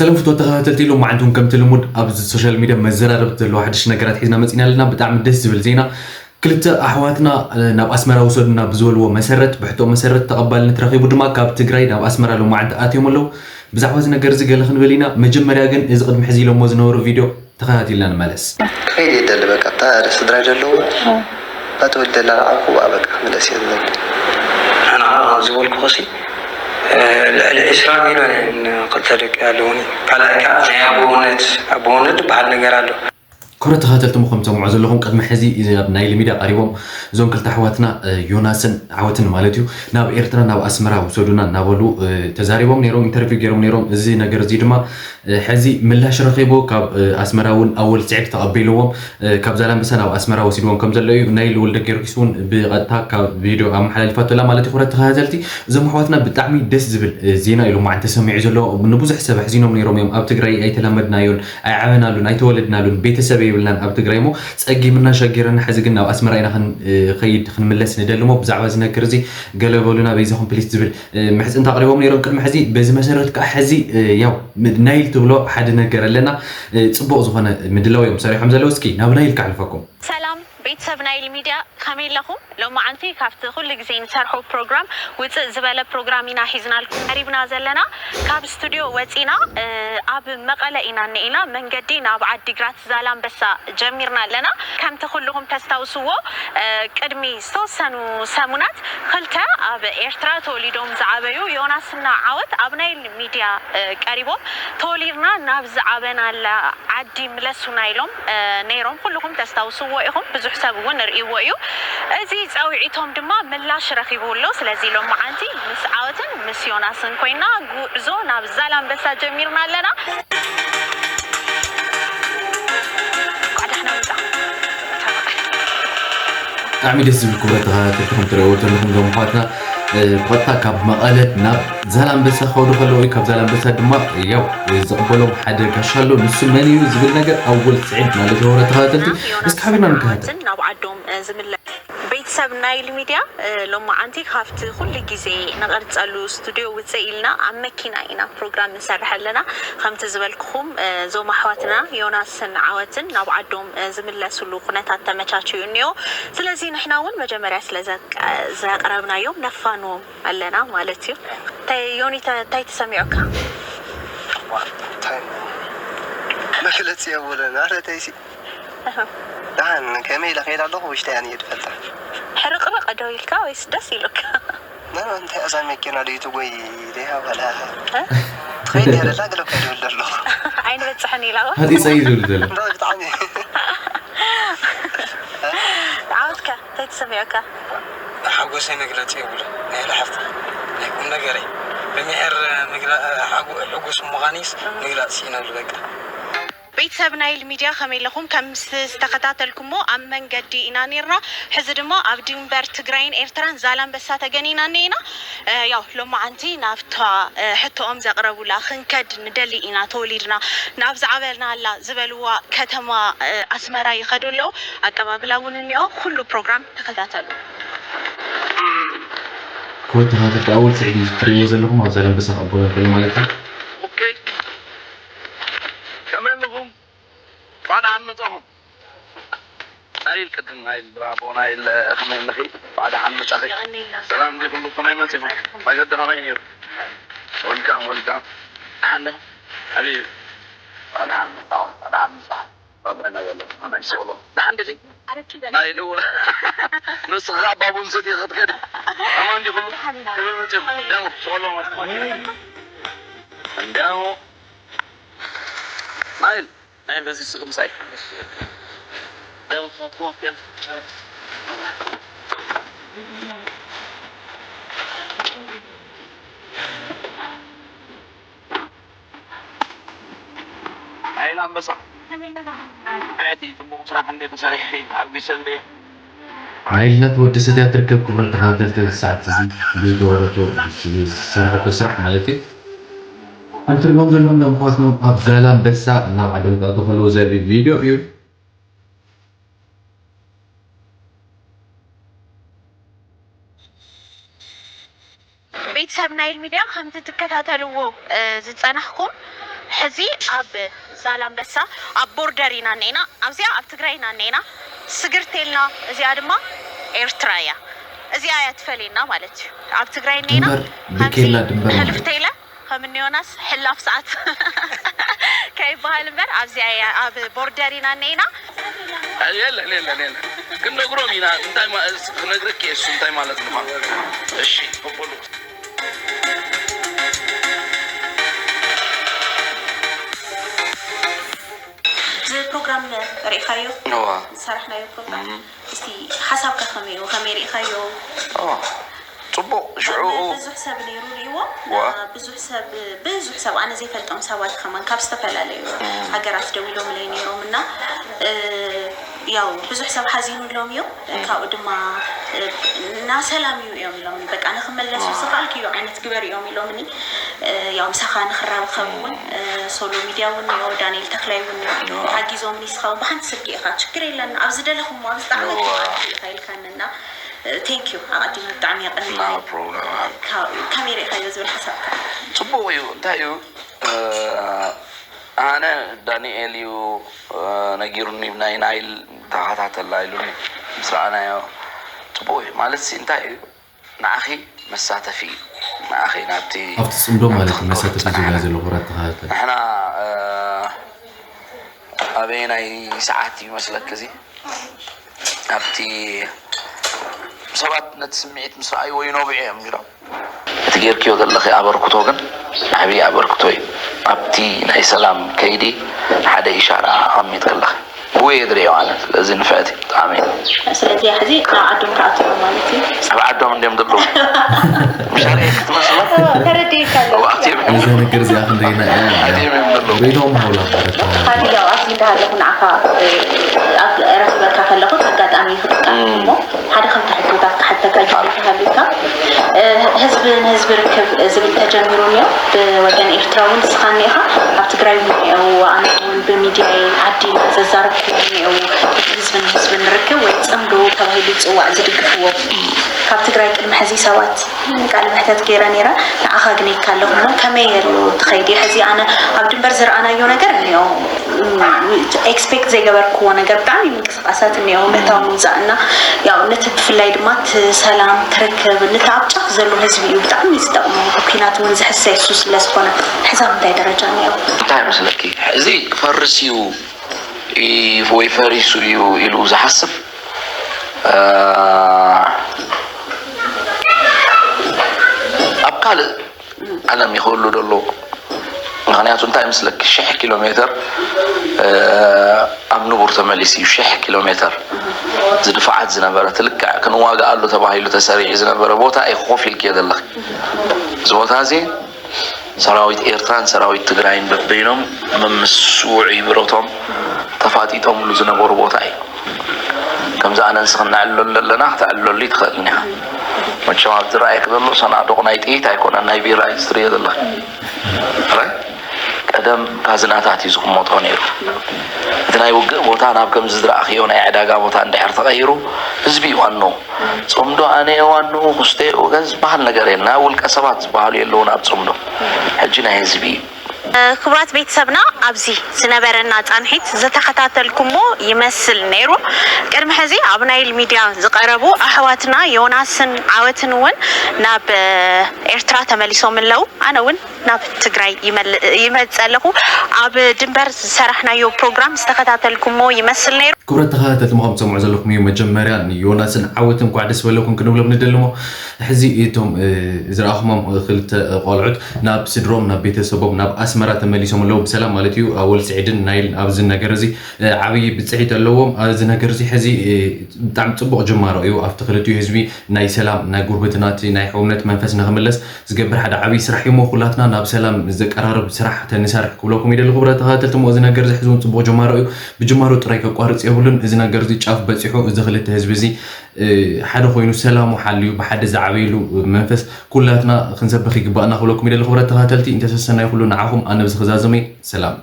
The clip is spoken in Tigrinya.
ሰላም ፍትወት ተኸታተልቲ፣ ሎማዓንቲ እውን ከምቲ ልሙድ ኣብዚ ሶሻል ሚድያ መዘራረብቲ ዘለዋ ሓድሽ ነገራት ሒዝና መፂና ኣለና። ብጣዕሚ ደስ ዝብል ዜና። ክልተ ኣሕዋትና ናብ ኣስመራ ውሰዱና ብዝበልዎ መሰረት፣ ብሕቶ መሰረት ተቐባልነት ረኺቡ ድማ ካብ ትግራይ ናብ ኣስመራ ሎማዓንቲ ኣትዮም ኣለዉ። ብዛዕባ እዚ ነገር እዚ ገለ ክንብል ኢና። መጀመርያ ግን እዚ ቅድሚ ሕዚ ኢሎሞ ዝነበሩ ቪድዮ ተኸታቲልና ንመለስ። ክኸይድ እየ ደሊ በቃ፣ እታ ስድራይ ዘለዉ፣ እታ ተወልደ ደላ ንዓኹ በቃ ክምለስ እየ ዝደሊ። ኣነ ዝበልኩ ኸሲ ልዕሊ ዕስራ ሚልዮን እየን ክልተ ደቂ ኣለዉኒ። ካልኣይ ከዓ ናይ ኣቦውነት ኣቦውነት ዝበሃል ነገር ኣሎ። ክብረት ተኸታተልቲ፣ ከምትሰምዑ ዘለኹም ቅድሚ ሕዚ ኣብ ናይል ሚድያ ቀሪቦም እዞም ክልተ ኣሕዋትና ዮናስን ዓወትን ማለት እዩ ናብ ኤርትራ ናብ ኣስመራ ውሰዱና እናበሉ ተዛሪቦም ነይሮም፣ ኢንተርቪው ገይሮም ነይሮም። እዚ ነገር እዚ ድማ ሕዚ ምላሽ ረኺቡ ካብ ኣስመራ እውን ኣወል ስዒድ ተቐቢልዎም ካብ ዛላንበሳ ናብ ኣስመራ ወሲድዎም ከም ዘሎ እዩ ናይል ወልደ ጊዮርጊስ እውን ብቐጥታ ካብ ቪድዮ ኣመሓላሊፋቶ ኣላ ማለት እዩ። ክብረት ተኸታተልቲ፣ እዞም ኣሕዋትና ብጣዕሚ ደስ ዝብል ዜና እዩ ሎማዓንቲ ተሰሚዑ ዘሎ። ንብዙሕ ሰብ ኣሕዚኖም ነይሮም እዮም። ኣብ ትግራይ ኣይተላመድናዮን፣ ኣይዓበናሉን፣ ኣይተወለድናሉን፣ ቤተሰብ የብልናን ኣብ ትግራይ እሞ ጸጊምና ሸጊርና፣ ሕዚ ግን ናብ ኣስመራ ኢና ክንኸይድ ክንምለስ ንደሊ እሞ ብዛዕባ እዚ ነገር እዚ ገለ በሉና በይዛኹም ፕሊስ ዝብል ምሕጽንታ ኣቕሪቦም ነይሮም ቅድሚ ሕዚ። በዚ መሰረት ከዓ ሕዚ ያው ናይል ትብሎ ሓደ ነገር ኣለና፣ ጽቡቕ ዝኾነ ምድላው እዮም ሰሪሖም ዘለዉ። እስኪ ናብ ናይል ከሕልፈኩም። ሰላም ቤተሰብ ናይል ሚድያ፣ ከመይ ኣለኹም? ሎማዓንቲ ካብቲ ኩሉ ግዜ ንሰርሖ ፕሮግራም ውፅእ ዝበለ ፕሮግራም ኢና ሒዝናልኩም ቀሪብና ዘለና። ካብ ስቱዲዮ ወፂና ኣብ መቐለ ኢና እኒኤና፣ መንገዲ ናብ ዓዲግራት ዛላንበሳ ጀሚርና ኣለና። ከምቲ ኩልኹም ተስታውስዎ ቅድሚ ዝተወሰኑ ሰሙናት ክልተ ኣብ ኤርትራ ተወሊዶም ዝዓበዩ ዮናስና ዓወት ኣብ ናይል ሚድያ ቀሪቦም ተወሊድና ናብ ዝዓበናላ ዓዲ ምለሱና ኢሎም ነይሮም። ኩልኹም ተስታውስዎ ኢኹም፣ ብዙሕ ሰብ እውን ርእይዎ እዩ። እዚ ፃውዒቶም ድማ ምላሽ ረኺቡ ኣሎ። ስለዚ ሎማዓንቲ ምስ ዓወትን ምስ ዮናስን ኮይና ጉዕዞ ናብ ዛላንበሳ ጀሚርና ኣለና። እንኳዕ ደሕና መጻ። ብጣዕሚ ደስ ዝብል ክብረት ተኸታተልቲ ከም ትርእይዎ ዘለኹም እዞም ኣሕዋትና ብቐጥታ ካብ መቐለ ናብ ዛላንበሳ ክኸዱ ከለዉ እዩ። ካብ ዛላንበሳ ድማ ያው ዝቕበሎም ሓደ ጋሻ ኣሎ። ንሱ መን እዩ ዝብል ነገር ኣወል ስዒድ ማለት እዩ። ክብረት ተኸታተልቲ እስኪ ሓቢርና ንከታተል። ናብ ዓዶም ዝምለ ቤተሰብ ናይል ሚድያ ሎማዓንቲ ካብቲ ኩሉ ግዜ ንቐርጸሉ ስቱዲዮ ውፅእ ኢልና ኣብ መኪና ኢና ፕሮግራም ንሰርሕ ኣለና። ከምቲ ዝበልኩኹም እዞም ኣሕዋትና ዮናስን ዓወትን ናብ ዓዶም ዝምለስሉ ኩነታት ተመቻችዩ እኒኦ። ስለዚ ንሕና እውን መጀመርያ ስለ ዘቀ- ዘቕረብናዮም ነፋንዎም ኣለና ማለት እዩ። እንታይ ዮኒ፣ ተ- እንታይ ተሰሚዑካ? እንታይ መግለፂ የብሉን ማለተይሲ። ደሓን ከመይ ኢለ ከይድ ኣለኹ ውሽጠይ ኣነ እየ ዝፈልጣ። ሕርቕርቕ ዶ ኢልካ ወይስ ደስ ኢሉካ? ኖ፣ ኖ፣ እንታይ እዛ መኪና ደይትጎይ ደይሃ በላ። እ? ትኸይድ እያ ደላ ገለ እኳ ይብል ዘሎ። ኣይንበፅሕን ኢላ ዋ? ሃጢፀ እዩ ዝብል ዘሎ። እንዶ ብጣዕሚ። ዓወትካ እንታይ ተሰሚዑካ? ሓጎሰይ መግለፂ የብሉ። ናይ ለሓፍታ ናይ ቁም ነገረይ ብምሕር ምግላ- ሓጎ- ሕጉስ ምዃንይስ ምግላፅ ስኢነሉ በቃ። ቤተሰብ ናይል ሚድያ ከመይ ኣለኹም? ከም ምስ- ዝተኸታተልኩሞ ኣብ መንገዲ ኢና ነይርና። ሕዚ ድማ ኣብ ድንበር ትግራይን ኤርትራን ዛላንበሳ ተገኒና እኒኤና። እ፣ ያው ሎማዓንቲ ናብታ እ፣ ሕቶኦም ዘቕረቡላ ክንከድ ንደሊ ኢና ተወሊድና ናብ ዝዓበልናላ ዝበልዋ ከተማ እ፣ ኣስመራ ይኸዱ ኣለዉ። ኣቀባብላ እውን እኒኦ። ኩሉ ፕሮግራም ተኸታተሉ። ክቡር ተኸታተልቲ ኣወል ስዒድ እዩ ትርእይዎ ዘለኹም ኣብ ዛላንበሳ ክቕበሎ ከሎ ማለት እዩ። ኦኬ። ከመይ ኣለኹም? እንኳዕ ደሓን መጻኹም። ናይል ቅድም ናይል ብራቮ ናይል ከመይ ኣለኺ? እንኳዕ ደሓን መጻኺ። ሰላም እንዲ ኩሉ ከመይ መጺኹም? መገዲ ከመይ ነይሩ? ወልካም ወልካም። ደሓን ዶ? ሓቢቢ። እንኳዕ ደሓን መጻኹም። እንኳዕ ደሓን መጻኹም። ባባና ዘሎ ከመይ ሰሎ? ደሓን ዲኺ? ናይል እወ። ንስኻ ባቡን ሰቲ ክትከድ። ኣማን እንዲ ኩሉ? ከመይ መጺኹም? ደሞ ሰሎ ማለት ነው። እንዲያው ናይል ናይ በዚ ስቕ ምሳይ። ኣይን ኣንበሳ። ኣቲ ጽቡቕ ስራሕ እንዴ ተሰሪሕ ኣብ ግሰል ሓይልነት ወዲ ሰትያ ትርከብ ክብረት ተኸታተልቲ ሰዓት እዚ ብዝገበረቶ ዝሰርሐቶ ስራሕ ማለት እዩ። ከምትሪእዎም ዘለኹም ደምኳትኖም ኣብ ዛላንበሳ እናብ ዓዲ መጣጡ ከለዉ ዘርኢ ቪድዮ እዩ። ቤተሰብ ናይል ሚድያ ከምቲ ትከታተልዎ ዝፀናሕኩም ሕዚ ኣብ ዛላምበሳ ኣብ ቦርደር ኢና እኔና፣ ኣብዚኣ ኣብ ትግራይ ኢና እኔና። ስግርቴልና እዚኣ ድማ ኤርትራ እያ። እዚኣ እያ ትፈልየና ማለት እዩ። ኣብ ትግራይ እኔና ድንበር ብኬላ ድንበር ማለት ሕልፍቴለ ከም እኒ ዮናስ ሕላፍ ሰዓት ከይበሃል እምበር ኣብዚኣ እያ፣ ኣብ ቦርደር ኢና እኔና። የለን የለን የለን፣ ክንነግሮም ኢና። እንታይ ማ- ክነግረክ እየ እሱ እንታይ ማለት ምዃኑ። እሺ፣ ቅበሉ። እዚ ፕሮግራም ርኢኻዮ? እዋ። ዝሰራሕናዮ ፕሮግራም እም። እስቲ ሓሳብካ ከመይ እዩ? ከመይ ርኢኻዮ? እዋ። ጽቡቕ፣ ሽዑ ብዙሕ ሰብ ነይሩ ርእይዎ። ዋ። ብዙሕ ሰብ፣ ብዙሕ ሰብ ኣነ ዘይፈልጦም ሰባት ከማን ካብ ዝተፈላለዩ እም። ሃገራት ደዊሎምለይ ነይሮም እና፣ እ፣ ያው ብዙሕ ሰብ ሓዚኑሎም እዮም። እም። ካብኡ ድማ፣ እ፣ እና ሰላም እዩ እዮም ኢሎም፣ በቃ ንኽመለሱ ዋ። ዝኸኣልክዮ ዓይነት ግበር እዮም ኢሎምኒ። እ፣ ያው ምሳኻ ንኽራኸብ እውን፣ እ፣ ሶሎ ሚድያ እውን እዮ፣ ዳንኤል ተኽላይ እውን እዮ። ዋ። ሓጊዞምኒ፣ ንስኻ እውን ብሓንቲ ስልኪ ኢኻ፣ ችግር የለን፣ ኣብ ዝደለኹም፣ ኣብ ዝጠዓመኩም ዋ። ዓዲ ኢኻ ኢልካኒ እና፣ እ፣ ቴንክ ዩ፣ ኣቐዲመ ብጣዕሚ የቐንየለይ። No problem። ካብ-፣ ከመይ ርኢኻዮ ዝብል ሓሳብካ? ጽቡቕ እዩ። እንታይ እዩ፣ እ፣ ኣነ ዳንኤል እዩ፣ እ፣ ነጊሩኒ፣ ናይ ናይል ተኸታተላ ኢሉኒ፣ ምስ ረኣናዮ ጽቡቕ እዩ። ማለት ሲ እንታይ እዩ፣ ንዓኺ መሳተፊ እዩ። ንዓኺ ናብቲ ኣብቲ ጽምዶ ማለት ናብቲ እዩ፣ መሳተፊ ኮረብታ ዝብላ ንዓና። ዘሎ ክብራት ተኸታተል። ንሕና፣ እ፣ ኣበየናይ ሰዓት እዩ መስለክ እዚ? ኣብቲ ሰባት ነቲ ስምዒት ምስ ረኣይዎ ይነብዑ እዮም ኢሎም። እቲ ጌርክዮ ዘለኺ ኣበርክቶ ግን ዓብዪ ኣበርክቶ እዩ። ኣብቲ ናይ ሰላም ከይዲ ሓደ ኢሻራ ኣቐሚጥክለኺ። ብኡ እየ ዝርእዮ ኣነ። ስለዚ ንፍዕቲ ብጣዕሚ። ስለዚ ሕዚ ናብ ዓዶም ክኣትዉ ማለት እዩ። ኣብ ዓዶም እንድዮም ዘለዉ። ምሻ ርእየ ክትመስሎ? ተረዲእካ ኣለኹ። ኣብኣትዮም እዮም። ነዛ ነገር እዚኣ ክንደይና እያ። ኣብኣትዮም እዮም ዘለዉ። ርእይቶኦም ሃውላ ማለት እዩ። ሓዲ ያው ኣብዚ እንዳሃለኹ ንዓኻ፣ እ፣ ኣብ ረኺበካ ከለኹ ኣጋጣሚ ክጥቀም እም። እሞ ሓደ ክልተ ሕቶታት ክሓተካ ይኽእል ሃሊካ፣ እ፣ ህዝቢ ንህዝቢ ርክብ ዝብል ተጀሚሩ እኒኦ። ብወገን ኤርትራ እውን ንስኻ እኒኢኻ፣ ኣብ ትግራይ እውን እኒአው፣ ኣነ እውን ብሚድያይ ዓዲ ዘዛረብኩ እኒአው፣ ህዝቢ ንህዝቢ ንርክብ ወይ ጽምዶ ተባሂሉ ይጽዋዕ ዝድግፍዎ። ካብ ትግራይ ቅድሚ ሕዚ ሰባት ቃለ መሕተት ገይረ ነይረ። ንዓኻ ግን ኢልካ ኣለኹ እሞ ከመይ ኣሎ እቲ ኸይዲ? ሕዚ ኣነ ኣብ ድንበር ዝረኣናዮ ነገር እኒኦ፣ ኤክስፔክት ዘይገበርክዎ ነገር ብጣዕሚ ምንቅስቃሳት እኒኦ፣ ምእታው ምውፃእ እና ያው ነቲ ብፍላይ ድማ እቲ ሰላም ትርክብ ነቲ ኣብ ጫፍ ዘሎ ህዝቢ እዩ ብጣዕሚ ዝጠቕሞ። ብኲናት እውን ዝሕሰ እሱ ስለ ዝኾነ ሕዚ ኣብ እንታይ ደረጃ እኒኦ? እንታይ መስለኪ፣ እዚ ክፈርስ እዩ ኢ- ወይ ፈሪሱ እዩ ኢሉ ዝሓስብ፣ እ፣ ኣብ ካልእ ዓለም ይኽእሉ ደሎ። ምኽንያቱ እንታይ ምስለኪ፣ ሽሕ ኪሎ ሜትር፣ እ፣ ኣብ ንቡር ተመሊሱ እዩ። ሽሕ ኪሎ ሜትር ዝድፋዓት ዝነበረ፣ ትልክዕ ክንዋግኣሉ ተባሂሉ ተሰሪዑ ዝነበረ ቦታ እዩ ኮፍ ኢልክዮ ዘለኺ። እዚ ቦታ እዚ ሰራዊት ኤርትራን ሰራዊት ትግራይን በበይኖም መምስ ውዑይ ብረቶም ተፋጢጦምሉ ዝነበሩ ቦታ እዩ። ከምዚ ኣነ ንስኽን ነዕልለሉ ዘለና፣ ክተዕልለሉ ይትኽእልን ኢኻ። መቸም ኣብ ዝረኣየክ ዘሎ ሰናዱቕ ናይ ጥይት ኣይኮነን፣ ናይ ቢራ እዩ ዝትርእዮ ዘለኻ። ራይ? ቀደም ካዝናታት እዩ ዝቕመጦ ነይሩ። እቲ ናይ ውግእ ቦታ ናብ ከምዚ ዝረኣኽዮ ናይ ዕዳጋ ቦታ እንድሕር ተቐይሩ፣ ህዝቢ እዩ ዋንኡ። ጽምዶ ኣነ እየ ዋንኡ፣ ክስተ እየ ወገን ዝበሃል ነገር የለን። ውልቀ ሰባት ዝበሃሉ የለውን ኣብ ጽምዶ። ሕጂ ናይ ህዝቢ እዩ። ክቡራት ቤተሰብና፣ ኣብዚ ዝነበረና ጻንሒት ዝተኸታተልኩሞ ይመስል ነይሩ። ቅድሚ ሕዚ ኣብ ናይል ሚድያ ዝቐረቡ ኣሕዋትና ዮናስን ዓወትን እውን ናብ ኤርትራ ተመሊሶም ኣለዉ። ኣነ እውን ናብ ትግራይ ይመል-፣ ይመጽእ ኣለኹ። ኣብ ድንበር ዝሰራሕናዮ ፕሮግራም ዝተኸታተልኩሞ ይመስል ነይሩ። ክቡራት ተኸታተልቲ፣ ምዃም ትሰምዑ ዘለኹም እዩ። መጀመርያ ንዮናስን ዓወትን እንኳዕ ደስ በለኩም ክንብሎም ንደሊ እሞ፣ ሕዚ እቶም፣ እ፣ ዝረኣኹሞም ክልተ ቆልዑት ናብ ስድሮም፣ ናብ ቤተሰቦም፣ ናብ ኣስመራ ተመሊሶም ኣለዉ ብሰላም ማለት እዩ። ኣወል ስዒድን ናይል ኣብዚ ነገር እዚ፣ እ፣ ዓብዪ ብፅሒት ኣለዎም። ኣብዚ ነገር እዚ ሕዚ፣ እ፣ ብጣዕሚ ፅቡቕ ጅማሮ እዩ። ኣብቲ ክልቲኡ ህዝቢ ናይ ሰላም፣ ናይ ጉርብትና፣ እቲ ናይ ሕውነት መንፈስ ንኽምለስ ዝገብር ሓደ ዓብዪ ስራሕ እዩ እሞ፣ ኩላትና ናብ ሰላም ዘቀራርብ ስራሕ ተንሳርሕ ክብለኩም ይደሊ። ክቡራት ተኸታተልቲ እሞ፣ እዚ ነገር እዚ ሕዚ እውን ፅቡቕ ጅማሮ እዩ። ብጅማሮ ጥራይ ከቋርፅ የብሉን። እዚ ነገር እዚ ጫፍ በፂሑ፣ እዚ ክልተ ህዝቢ እዚ፣ እ፣ ሓደ ኮይኑ ሰላሙ ሓልዩ ብሓደ ዝዓበየሉ መንፈስ ኩላትና ክንሰብኽ ይግባእና ክብለኩም ይደሊ። ክቡራት ተኸታተልቲ፣ እንተሰሰናይ ኩሉ ንዓኹም፣ ኣነ ብዚ ክዛዘመይ ሰላም።